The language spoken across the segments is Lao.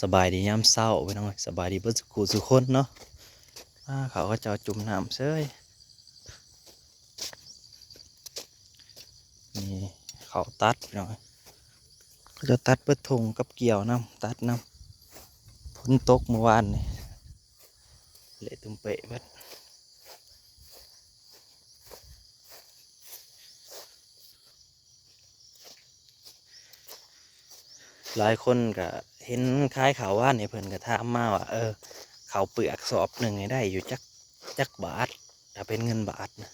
ສະບາຍດີຍາມເຊົ້າພີ່ນ້ອງເອີຍ ສະບາຍດີເບິດສູ່ຄູ່ສູ່ຄົນເນາະ. ອາ ເຂົາເຈົ້າຈຸ່ມນ້ຳເສີຍ. ນີ້ເຂົາຕັດພີ່ນ້ອງເອີຍ ເຂົາເຈົ້າຕັດເບິດທົ່ງກັບກ່ຽວນຳ ຕັດນຳ. ຝົນຕົກມື້ວານນີ້ ເລະຕຸ່ມເປະເບິດ. ຫຼາຍຄົນກະເຫັນຂາຍເຂົ້າວານນີ້ ເພິ່ນກະຖາມມາວ່າ ເອີ ເຂົ້າເປືອກສອບໜຶ່ງນີ້ໄດ້ຢູ່ຈັກ ຈັກບາດ ຖ້າເປັນເງິນບາດນະ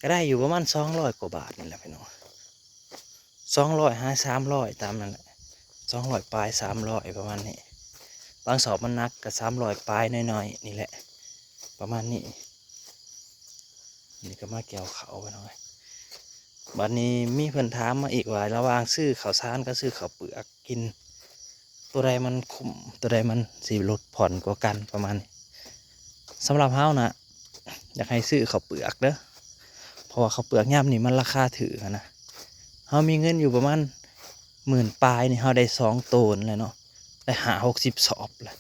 ກະໄດ້ຢູ່ປະມານສອງຮ້ອຍກວ່າບາດນີ້ແຫຼະພີ່ນ້ອງ. ສອງຮ້ອຍຫາສາມຮ້ອຍ ຕາມນັ້ນແຫຼະ ສອງຮ້ອຍປາຍ ສາມຮ້ອຍ ປະມານນີ້. ບາງສອບມັນໜັກກະສາມຮ້ອຍປາຍໜ້ອຍໆນີ້ແຫຼະ ປະມານນີ້. ນີ້ກະມາກ່ຽວເຂົ້າໄປໜ້ອຍ. ບາດນີ້ມີເພິ່ນຖາມມາອີກວ່າ ລະຫວ່າງຊື້ເຂົ້າສານກັບຊື້ເຂົ້າເປືອກກິນ ໂຕໃດມັນຄຸ້ມ ໂຕໃດມັນຊິຫຼຸດຜ່ອນກວ່າກັນ ປະມານນີ້. ສຳລັບເຮົານະ ຢາກໃຫ້ຊື້ເຂົ້າເປືອກເດີ ເພາະວ່າເຂົ້າເປືອກຍາມນີ້ມັນລາຄາຖືກຫັ້ນນະ. ເຮົາມີເງິນຢູ່ປະມານໝື່ນປາຍນີ້ ເຮົາໄດ້ສອງໂຕນແລ້ວເນາະ ໄດ້ຫ້າຫົກສິບສອບແລ້ວ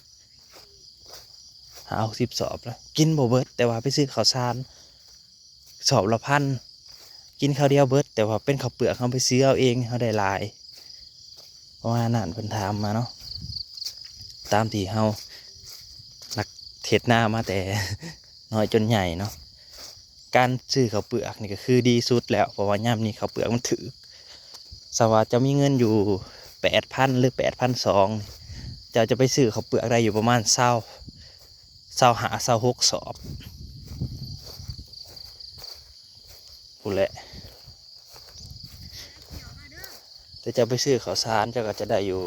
ຫ້າຫົກສິບສອບແລ້ວ ກິນບໍ່ເບິດ. ແຕ່ວ່າໄປຊື້ເຂົ້າສານສອບລະພັນ ກິນຄາວດຽວເບິດ ແຕ່ວ່າເປັນເຂົ້າເປືອກ ເຮົາໄປຊື້ເອົາເອງ ເຮົາໄດ້ຫຼາຍ. ປະມານນັ້ນ ເພິ່ນຖາມມາເນາະ ຕາມທີ່ເຮົານັກເຮັດນາມາແຕ່ນ້ອຍຈົນໃຫຍ່ເນາະ. ການຊື້ເຂົ້າເປືອກນີ້ກະຄືດີສຸດແລ້ວ ເພາະວ່າຍາມນີ້ເຂົ້າເປືອກມັນຖືກ. ສະວ່າເຈົ້າມີເງິນຢູ່ແປດພັນ ຫຼື ແປດພັນສອງ ເຈົ້າຈະໄປຊື້ເຂົ້າເປືອກໄດ້ຢູ່ປະມານຊາວ ຊາວຫ້າ ຊາວຫົກສອບພຸ້ນແຫຼະ. ແຕ່ເຈົ້າໄປຊື້ເຂົ້າສານ ເຈົ້າກະຈະໄດ້ຢູ່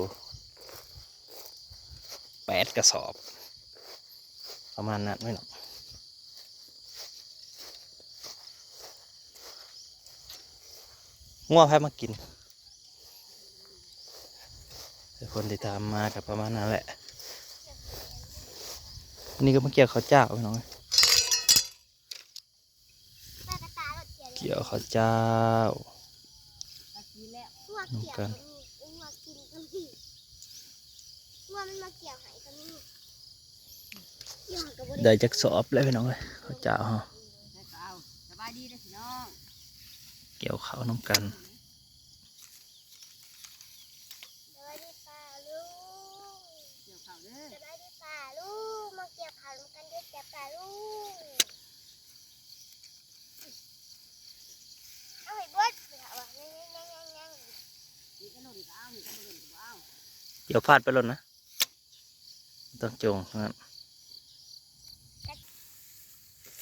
ແປດກະສອບ ປະມານນັ້ນເນາະ. ງົວໃຜມາກິນ? ແຕ່ຄົນທີ່ຖາມມາກະປະມານນັ້ນແຫຼະ. ອັນນີ້ກະມາກ່ຽວເຂົ້າເຈົ້າພີ່ນ້ອງເອີຍ ກ່ຽວເຂົ້າເຈົ້າ ໄດ້ຈັກສອບແລ້ວພີ່ນ້ອງເອີຍ ເຂົ້າເຈົ້າເຮົາ. ກ່ຽວເຂົ້ານຳກັນ. ສະບາຍດີປ້າລຸງ ກ່ຽວເຂົ້າເດີ ສະບາຍດີປ້າລຸງ ມາກ່ຽວເຂົ້ານຳກັນເດີຈ້າປ້າລຸງ. ເອົາໃຫ້ເບິດ ຍັງໆໆໆ ມີກະຫຼົ່ນກະເອົາ ມີກະບໍ່ຫຼົ່ນກະບໍ່ເອົາ. ກ່ຽວພາດໄປໂລດນະ ຕ້ອງຈົ່ງນັ້ນ.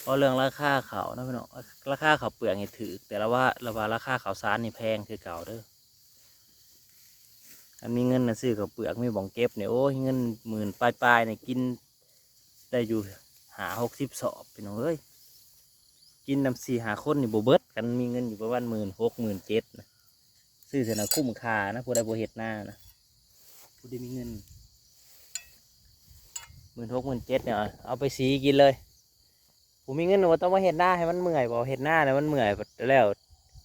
ເວົ້າເລື່ອງລາຄາເຂົ້າເນາະພີ່ນ້ອງ ລາຄາເຂົ້າເປືອກນີ້ຖືກ ແຕ່ລະວ່າ ລະວ່າລາຄາເຂົ້າສານນີ້ແພງຄືເກົ່າເດີ. ຄັນມີເງິນນະຊື້ເຂົ້າເປືອກ ມີບ່ອນເກັບນີ້ ໂອ້ຍ ເງິນໝື່ນປາຍໆນີ້ ກິນໄດ້ຢູ່ຫ້າຫົກສິບສອບພີ່ນ້ອງເອີຍ. ກິນນຳສີ່ຫ້າຄົນນີ້ບໍ່ເບິດ ຄັນມີເງິນຢູ່ປະມານໝື່ນຫົກ ໝື່ນເຈັດນະ. ຊື້ຊັ້ນນະຄຸ້ມຄ່ານະ ຜູ້ໃດບໍ່ເຮັດນານະ ຜູ້ໃດມີເງິນໝື່ນຫົກ ໝື່ນເຈັດນີ້ ເອົາໄປສີກິນເລີຍ. ຜູ້ມີເງິນບໍ່ຕ້ອງມາເຮັດນາໃຫ້ມັນເມື່ອຍ ບໍ່ເຮັດນາແລ້ວມັນເມື່ອຍ ແລ້ວ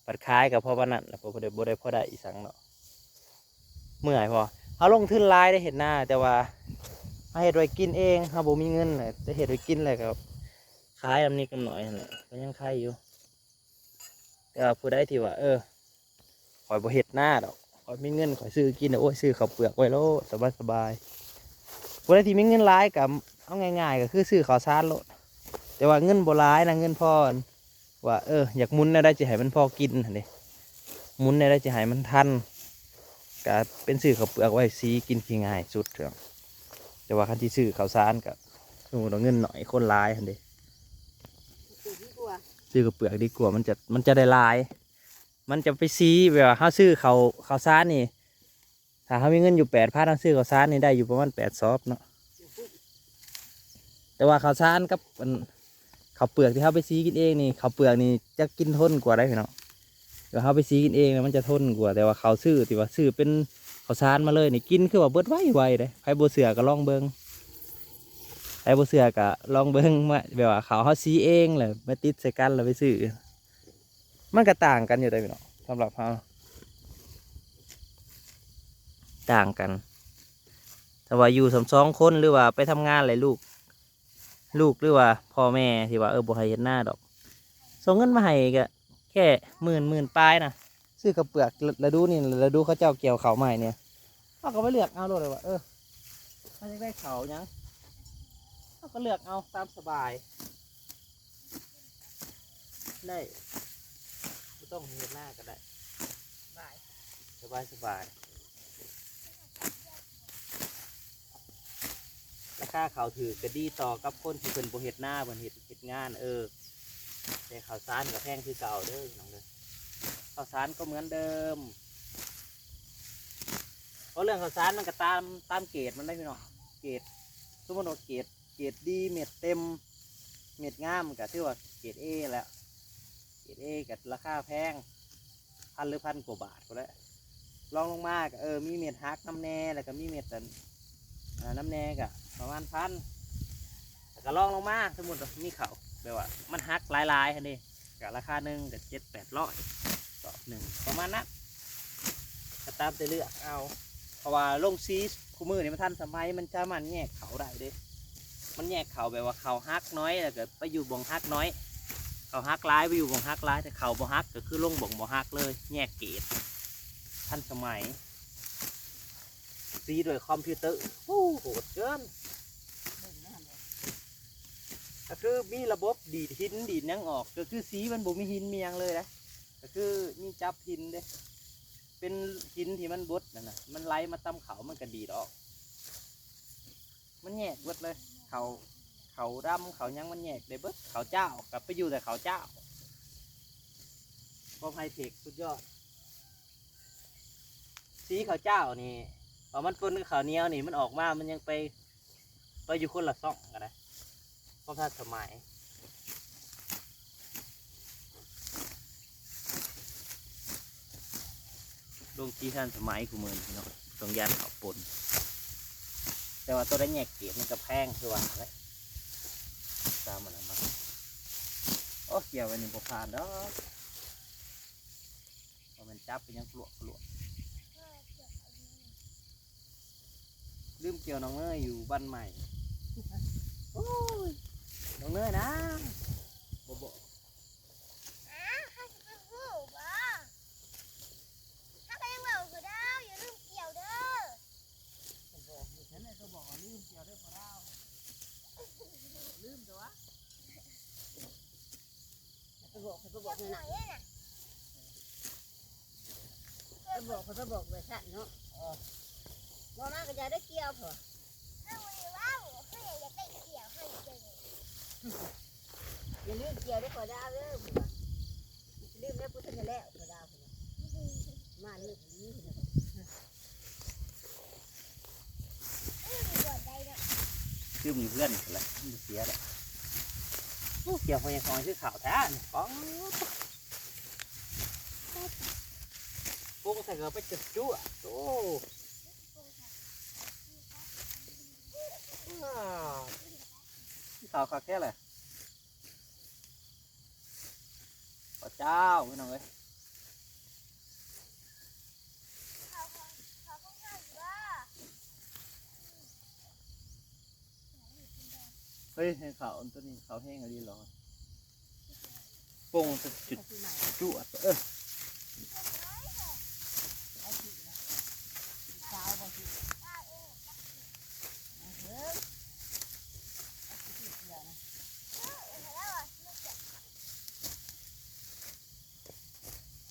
ບັດຂາຍກະພໍປານນັ້ນ ບໍ່ໄດ້ ບໍ່ໄດ້ພໍໄດ້ອີ່ຫຍັງເນາະ ເມື່ອຍພໍ. ເຮົາລົງທຶນຫຼາຍໄດ້ເຮັດນາ ແຕ່ວ່າເຮົາເຮັດໄວ້ກິນເອງ ເຮົາບໍ່ມີເງິນ ແຕ່ເຮັດໄວ້ກິນແລ້ວກະຂາຍນຳນິດນຳໜ້ອຍຫັ້ນແຫຼະ ກະຍັງໄຄຢູ່. ແຕ່ວ່າຜູ້ໃດທີ່ວ່າ ເອີ ຂ້ອຍບໍ່ເຮັດນາດອກ ຂ້ອຍມີເງິນຂ້ອຍຊື້ກິນ ໂອ້ຍ ຊື້ເຂົ້າເປືອກໄວ້ໂລດ ສະບາຍໆ. ຜູ້ໃດທີ່ມີເງິນຫຼາຍກະເອົາງ່າຍໆ ກະຄືຊື້ເຂົ້າສານໂລດ ແຕ່ວ່າເງິນບໍ່ຫຼາຍນະ ເງິນພໍ ວ່າ ເອີ ຢາກໝູນແນວໃດຊິໃຫ້ມັນພໍກິນຫັ້ນເດ ໝູນແນວໃດຊິໃຫ້ມັນທັນ ກະເປັນຊື້ເຂົ້າເປືອກໄວ້ສີກິນທີ່ງ່າຍສຸດ. ແຕ່ວ່າຄັນຊິຊື້ເຂົ້າສານກະສົມມຸດວ່າເງິນໜ້ອຍ ຄົນຫຼາຍຫັ້ນເດ ຊື້ເຂົ້າເປືອກດີກວ່າ ມັນຈະ ມັນຈະໄດ້ຫຼາຍ ມັນຈະໄປສີ ແບບວ່າເຮົາຊື້ເຂົ້າ ເຂົ້າສານນີ້ ຖ້າເຮົາມີເງິນຢູ່ແປດພັນ ເຮົາຊື້ເຂົ້າສານນີ້ໄດ້ຢູ່ປະມານແປດສອບເນາະ. ແຕ່ວ່າເຂົ້າສານກັບອັນ ເຂົ້າເປືອກທີ່ເຮົາໄປສີກິນເອງນີ້ ເຂົ້າເປືອກນີ້ຈະກິນທົນກວ່າໄດ໋ພີ່ນ້ອງ. ແຕ່ວ່າເຮົາໄປສີກິນເອງນະ ມັນຈະທົນກວ່າ ແຕ່ວ່າເຂົ້າຊື້ ທີ່ວ່າຊື້ເປັນເຂົ້າສານມາເລີຍນີ້ ກິນຄືວ່າເບິດໄວໆເດ້. ໃຜບໍ່ເຊື່ອກະລອງເບິ່ງ ໃຜບໍ່ເຊື່ອກະລອງເບິ່ງ ມາ ແບບວ່າເຂົ້າເຮົາສີເອງ ແລ້ວມາຕິດໃສ່ກັນ ແລ້ວໄປຊື້. ມັນກະຕ່າງກັນຢູ່ເດ້ພີ່ນ້ອງ ສຳລັບເຮົາ ຕ່າງກັນ. ຖ້າວ່າຢູ່ສຳສອງຄົນ ຫຼືວ່າໄປທຳງານ ແລ້ວລູກ ລູກ ຫຼືວ່າພໍ່ແມ່ທີ່ວ່າ ເອີ ບໍ່ໃຫ້ເຮັດນາດອກ ສົ່ງເງິນມາໃຫ້ກໍແຄ່ໝື່ນ ໝື່ນປາຍນະ ຊື້ເຂົ້າເປືອກ ລະດູນີ້ ລະດູເຂົາເຈົ້າກ່ຽວເຂົ້າມາໃຫ້ນີ້ ເຮົາກໍໄປເລືອກເອົາໂລດວ່າ ເອີ ເຮົາຢາກໄດ້ເຂົ້າຫຍັງ ເຮົາກໍເລືອກເອົາຕາມສະບາຍ ໄດ້ ບໍ່ຕ້ອງເຮັດນາກໍໄດ້ ສະບາຍ ສະບາຍ ສະບາຍ. ລາຄາເຂົ້າຖືກກໍດີຕໍ່ກັບຄົນທີ່ເພິ່ນບໍ່ເຮັດນາ ເພິ່ນເຮັດ ເຮັດງານ ເອີ ແຕ່ເຂົ້າສານກໍແພງຄືເກົ່າເດີພີ່ນ້ອງເດີ ເຂົ້າສານກໍເໝືອນເດີມ. ເວົ້າເລື່ອງເຂົ້າສານມັນກໍຕາມ ຕາມເກຣດມັນໄດ໋ພີ່ນ້ອງ ເກຣດ ສົມມຸດວ່າເກຣດ ເກຣດດີ ເມັດເຕັມ ເມັດງາມ ມັນກໍຖືວ່າເກຣດເອແຫຼະ ເກຣດເອກໍລາຄາແພງ ພັນ ຫຼື ພັນກວ່າບາດພຸ້ນແຫຼະ ລອງລົງມາກໍ ເອີ ມີເມັດຫັກນຳແດ່ ແລ້ວກໍມີເມັດອັນ ອ່າ ນຳແດ່ ກໍປະມານພັນ ແລ້ວກໍລອງລົງມາ ສົມມຸດວ່າມີເຂົ້າແບບວ່າມັນຫັກຫຼາຍໆຫັ້ນເດ ກໍລາຄາໜຶ່ງກໍເຈັດແປດຮ້ອຍ ສອບໜຶ່ງ ປະມານນັ້ນ ກໍຕາມແຕ່ເລືອກເອົາ ເພາະວ່າໂລງສີຄູ່ມື້ນີ້ມັນທັນສະໄໝ ມັນສາມາດແຍກເຂົ້າໄດ້ເດ້ ມັນແຍກເຂົ້າແບບວ່າເຂົ້າຫັກໜ້ອຍ ແລ້ວກໍໄປຢູ່ບ່ອນຫັກໜ້ອຍ ເຂົ້າຫັກຫຼາຍໄປຢູ່ບ່ອນຫັກຫຼາຍ ແຕ່ເຂົ້າບໍ່ຫັກກໍຄືລົງບ່ອນບໍ່ຫັກເລີຍ ແຍກເກຣດ ທັນສະໄໝ ສີດ້ວຍຄອມພິວເຕີ ໂອ້ ໂຫດເກີນ ກໍຄືມີລະບົບດີດຫີນດີດຫຍັງອອກ ກໍຄືສີມັນບໍ່ມີຫີນມີຫຍັງເລີຍນະ ກໍຄືມີຈັບຫີນເດ້ ເປັນຫີນທີ່ມັນບົດນັ້ນນະ ມັນໄຫຼມາຕຳເຂົ້າ ມັນກໍດີດອອກ ມັນແຍກເບິດເລີຍ ເຂົ້າ ເຂົ້າດຳ ເຂົ້າຫຍັງ ມັນແຍກໄດ້ເບິດ ເຂົ້າຈ້າວກໍໄປຢູ່ແຕ່ເຂົ້າຈ້າວ ຄວາມໄຮເທັກສຸດຍອດ ສີເຂົ້າຈ້າວນີ້ ເພາະມັນປົນກັບເຂົ້າໜຽວນີ້ ມັນອອກມາ ມັນຍັງໄປ ໄປຢູ່ຄົນລະຊ່ອງກໍໄດ້ ຄວາມທັນສະໄໝ ໂລງສີທັນສະໄໝຄູ່ມື້ນີ້ເນາະ ຕ້ອງຢ້ານເຂົ້າປົນ ແຕ່ວ່າໂຕໄດ້ແຍກເກຣດມັນກໍແພງຄືວ່າແຫຼະ ຕາມອັນນັ້ນມາ ໂອ້ ກ່ຽວໄວ້ນີ້ບໍ່ຜ່ານດອກ ບໍ່ແມ່ນຈັບໄປຫຍັງກະຫຼວກກະຫຼວກ ລືມກ່ຽວນ້ອງເນີຍຢູ່ບ້ານໃໝ່ ໂອ້ຍ ນ້ອງເນີຍນະ ບໍ່ບອກ ອ້າວ ເຮົາຊິໄປຮູ້ບໍ່? ເຮົາກໍຍັງເວົ້າຄືເກົ່າ ຢ່າລືມກ່ຽວເດີ ກໍບອກຢູ່ ເຫັນໄດ້ກໍບອກວ່າລືມກ່ຽວເດີພໍ່ລາວ ລືມຕົວະ ໄປບອກ ໄປບອກ ເດັກນ້ອຍເດ້ນະ ໄປບອກ ໄປບອກແບບຊັ້ນເນາະ ເອີ ບໍ່ມາກໍຢ່າໄດ້ກ່ຽວເພາະ ເຮົາບໍ່ໄດ້ເວົ້າ ເຮົາຢາກໄດ້ກ່ຽວ ເຮົາຢາກໄດ້ ຢ່າລືມກ່ຽວເດີພໍ່ດາວເດີ ເພິ່ນວ່າ ລືມແລ້ວ ບໍ່ທັນໄດ້ແລ້ວພໍ່ດາວ ເພິ່ນວ່າ ມານີ້ ນີ້ ເພິ່ນວ່າ ຄືມີເພື່ອນແຫຼະ ມັນເສຍແຫຼະ ໂອ້ ກ່ຽວພະຍາຄອນຄືຂາວແທ້ນີ້ ປອງ ປຸງໃສ່ເຂົ້າໄປຈົວດໆ ໂອ້ ຂາວຄັກແທ້ແຫຼະ ພະເຈົ້າ ພີ່ນ້ອງເອີຍ ເຮີ້ຍ ໃຫ້ຂາວອັນຕົວນີ້ ຂາວແຮງອີ່ຫຼີເນາະ ປົງຈະຈຸດຈວດ ເອີ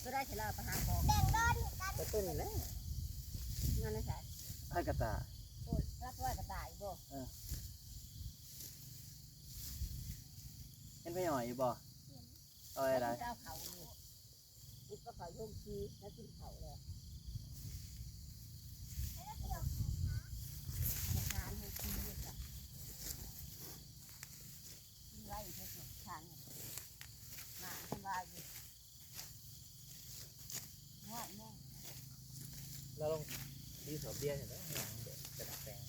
ຕົວໃດຊິລາວໄປຫາຂອງ ແບ່ງດອນໃຫ້ກັນ ໄປເບິ່ງແລ້ວ ງານໃນໃສ ອ້າຍກະຕ່າຍ ໂອ້ຍ ລາວໄປໄຫວ້ກະຕ່າຍບໍ່ ເອີ ເຫັນພະຍ່ອຍຢູ່ບໍ່? ເຫັນ ເອົາໄວ້ໃດ ເອົາເຂົ້າຢູ່ ອຸດປະເຂົ້າໂຮງຊີ ແລ້ວກິນເຂົ້າແລ້ວ ທານໂຮງຊີຢູ່ຈ້ະ ກິນໄວ້ເທື່ອທານ ມາສະບາຍຢູ່ ງອດແມ່ ລາວລອງດີສອບເບຍໃຫ້ເບິ່ງ ຫຍັງເດ ກະດາດແດງ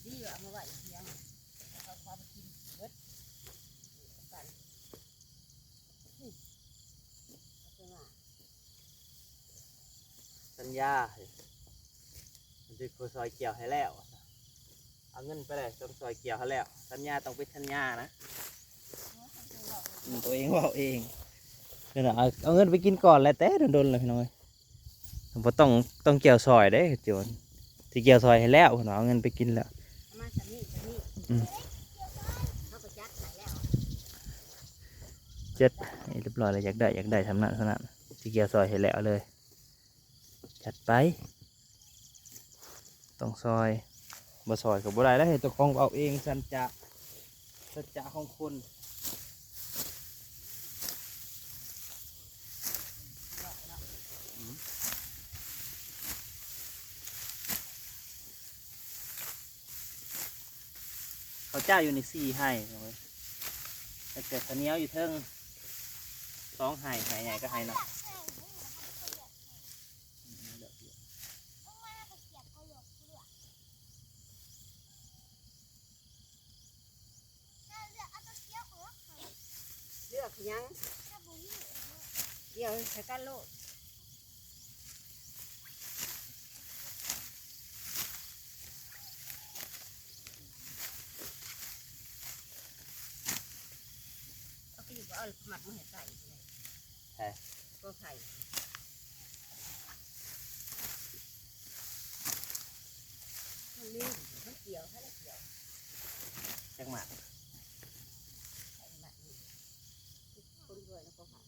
ດີ ເອົາມາໄວ້ທຽງ ເອົາຄວາມກິນເບິດ ກັນ ອືມ ເອົາໄປວ່າ ສັນຍາ ເພິ່ນຊິຂໍຊ່ອຍກ່ຽວໃຫ້ແລ້ວ ເອົາເງິນໄປແລ້ວຕ້ອງຊ່ອຍກ່ຽວໃຫ້ແລ້ວ ສັນຍາຕ້ອງເປັນສັນຍານະ. ອືມ ຕົວເອງເວົ້າເອງ ເພິ່ນວ່າເອົາ ເອົາເງິນໄປກິນກ່ອນແຫຼະ ແຕ່ດົນໆແລ້ວພີ່ນ້ອງເອີຍ ບໍ່ຕ້ອງ ຕ້ອງກ່ຽວຊ່ອຍເດ້ ໂຈນ ຊິກ່ຽວຊ່ອຍໃຫ້ແລ້ວ ເພິ່ນວ່າເອົາເງິນໄປກິນແລ້ວ ເອົາມາສ່ຳນີ້ສ່ຳນີ້ ອືມ ເຮົາກໍຈັດໃຫ້ແລ້ວ ຈັດໃຫ້ຮຽບຮ້ອຍແລ້ວ ຢາກໄດ້ ຢາກໄດ້ສ່ຳນັ້ນສ່ຳນັ້ນ ຊິກ່ຽວຊ່ອຍໃຫ້ແລ້ວເລີຍ ຈັດໄປ ຕ້ອງຊ່ອຍ ບໍ່ຊ່ອຍກໍບໍ່ໄດ້ແລ້ວ ເຮັດເຈົ້າຂອງເວົ້າເອງ ສັນຈະ ສັນຈະຂອງຄົນ ເຂົາເຈົ້າຢູ່ນີ້ສີ່ໄຮ່ ແຕ່ເຂົ້າໜຽວຢູ່ເທິງສອງໄຮ່ ໄຮ່ໃຫຍ່ກັບໄຮ່ນ້ອຍ. ເລືອກຫຍັງ? ກ່ຽວໃສ່ກັນໂລດ. ເອົາໄປຢູ່ບໍ່ ເອົາມັດມາໃຫ້ໄກ່ ໃຜ? ກໍໄຂ່ ມັນລືມ ມັນກ່ຽວ ໃຜລະກ່ຽວ ຈັກໝາກ ໃຜໝາກນີ້ ຄົນລວຍແລ້ວກໍຫາ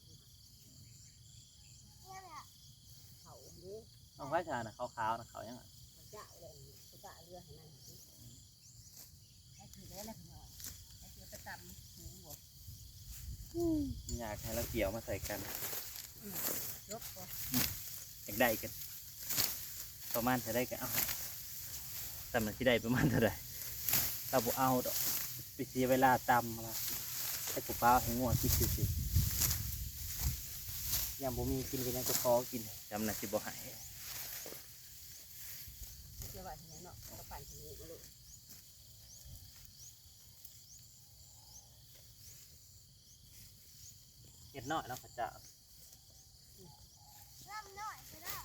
ເຂົ້າເດ້ ເອົາໄວ້ຊະນະ ຂາວໆນະ ເຂົ້າຫຍັງອະ ເຂົ້າເຈົ້າແຫຼະ ເຂົາກະເຫຼືອໃຫ້ມັນ ໃຫ້ກິນໄດ້ແລ້ວ ໃຫ້ເກັບໄປຕຳຫູບໍ່ ຢາກໃຫ້ລາວກ່ຽວມາໃສ່ກັນ ອືມ ຈົບບໍ່ ຢາກໄດ້ກັນ ປະມານເທົ່າໃດກໍເອົາ ສ່ຳນັ້ນຊິໄດ້ປະມານເທົ່າໃດ ລາວບໍ່ເອົາດອກ ໄປເສຍເວລາຕຳ ແລ້ວກໍປະໃຫ້ງົວກິນຊື່ໆ ຍາມບໍ່ມີກິນກໍຍັງຈະຂໍກິນ ສ່ຳນັ້ນຊິບໍ່ໃຫ້ ເສຍວ່າເຮັດຫຍັງເນາະ ກໍປັ່ນໃຫ້ໂລດ. ເຮັດນ້ອຍເນາະ ເຂົາເຈົ້າ ລຳນ້ອຍກໍໄດ້.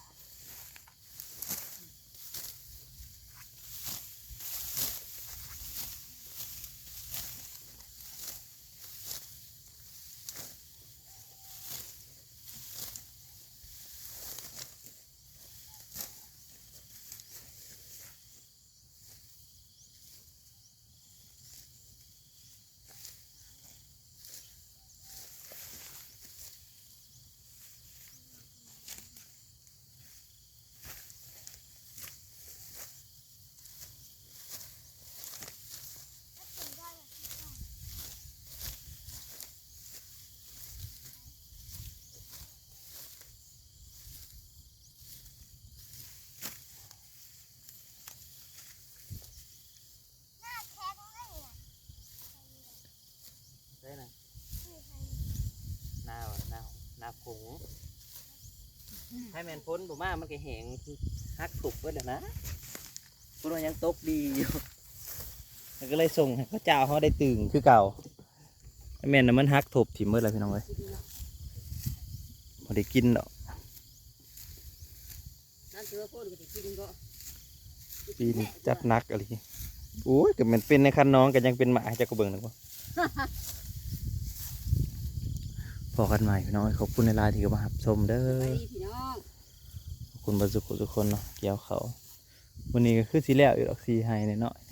ໃສ່ນະ ນາ ນາ ນາຜົງ ໃຫ້ແມ່ນຝົນບໍ່ມາ ມັນກໍແຫ້ງ ຫັກທຸບເບິດແລ້ວນະ ພຸ້ນວ່າຍັງຕົກດີຢູ່ ແລ້ວກໍເລີຍສົ່ງໃຫ້ເຂົາເຈົ້າເຮົາໄດ້ຕື່ມຄືເກົ່າ ແມ່ນນະ ມັນຫັກທຸບຖິ້ມເບິດແລ້ວ ພີ່ນ້ອງເອີຍ ບໍ່ໄດ້ກິນດອກ. ນັ້ນຖືວ່າຄົນກໍໄດ້ກິນບໍ່ ປີນີ້ຈັດໜັກອີ່ຫຼີ ໂອ້ຍ ກໍແມ່ນເປັນໃນຄັນນ້ອງກໍຍັງເປັນໝາໃຫ້ເຈົ້າກໍເບິ່ງນະບໍ່ ພໍ້ກັນໃໝ່ພີ່ນ້ອງເອີຍ ຂອບຄຸນຫຼາຍໆທີ່ເຂົ້າມາຮັບຊົມເດີ ສະບາຍດີພີ່ນ້ອງ ຂອບຄຸນເບິດສູ່ຄົນເນາະ ກ່ຽວເຂົ້າ ມື້ນີ້ກໍຄືຊິແລ້ວຢູ່ດອກ ສີ່ໄຮ່ນ້ອຍໆ